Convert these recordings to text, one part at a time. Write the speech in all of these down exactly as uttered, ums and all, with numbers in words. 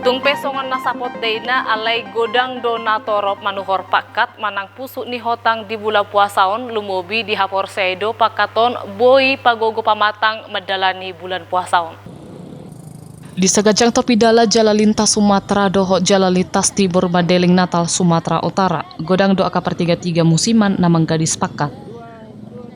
Tung pe songon na sapot daina, alai godang do na torop manuhor pakat manang pusuk ni hotang di bulan puasa on, lumobi dihaporseai do pakat on boi pagogo pamatang mandalani bulan puasa on. Di saganjang topi dalan jala lintas Sumatera dohot jala lintas Timur Mandeling Natal Sumatera Utara, godang do angka partiga-tiga musiman na manggadis pakat.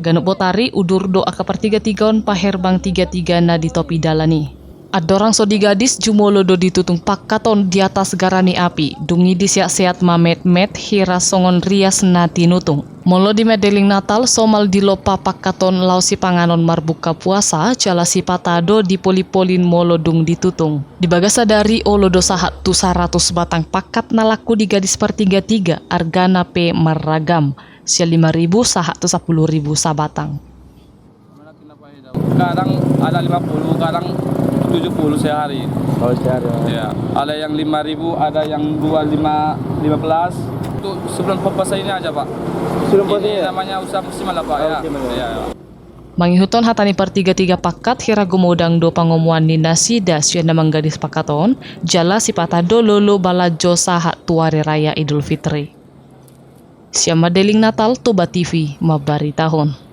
Ganup botari udur do angka partiga-tiga on paherbang tiga-tiga na di topi dalan i. Andorang so digadis, jumolo do ditutung pakat on di atas gara ni api, dung i diseat-seat mametmet hira songon rias na tinutung. Molo di Mandeling Natal, somal dilompa pakat on laho sipanganon marbuka puasa, jala sipata do dipolipolin molo dung ditutung. Di bagasan sadari, olo do sahat tu saratus batang pakat na laku digadis partiga-tiga, argana pe marragam, sian lima ribu sahat tu sampulu ribu sabatang. Kadang ada lima puluh, kadang tujuh puluh sehari. Oh, sehari, oh. Ya, ada yang lima ribu, ada yang dua lima, lima belas. Itu sebelum puasa ini aja, Pak. Sebelum puasa ini, ya? Namanya usaha musiman lah, Pak, oh, ya. Musiman, ya. Ya, ya. Mangihuthon hata ni partiga-tiga pakat, hira gumodang do pangomoan ni nasida sian na manggadis pakat on, jala sipata do lolo balanjo sahat tu ari raya Idul Fitri. Sian Mandeling Natal, Toba T V mambaritahon.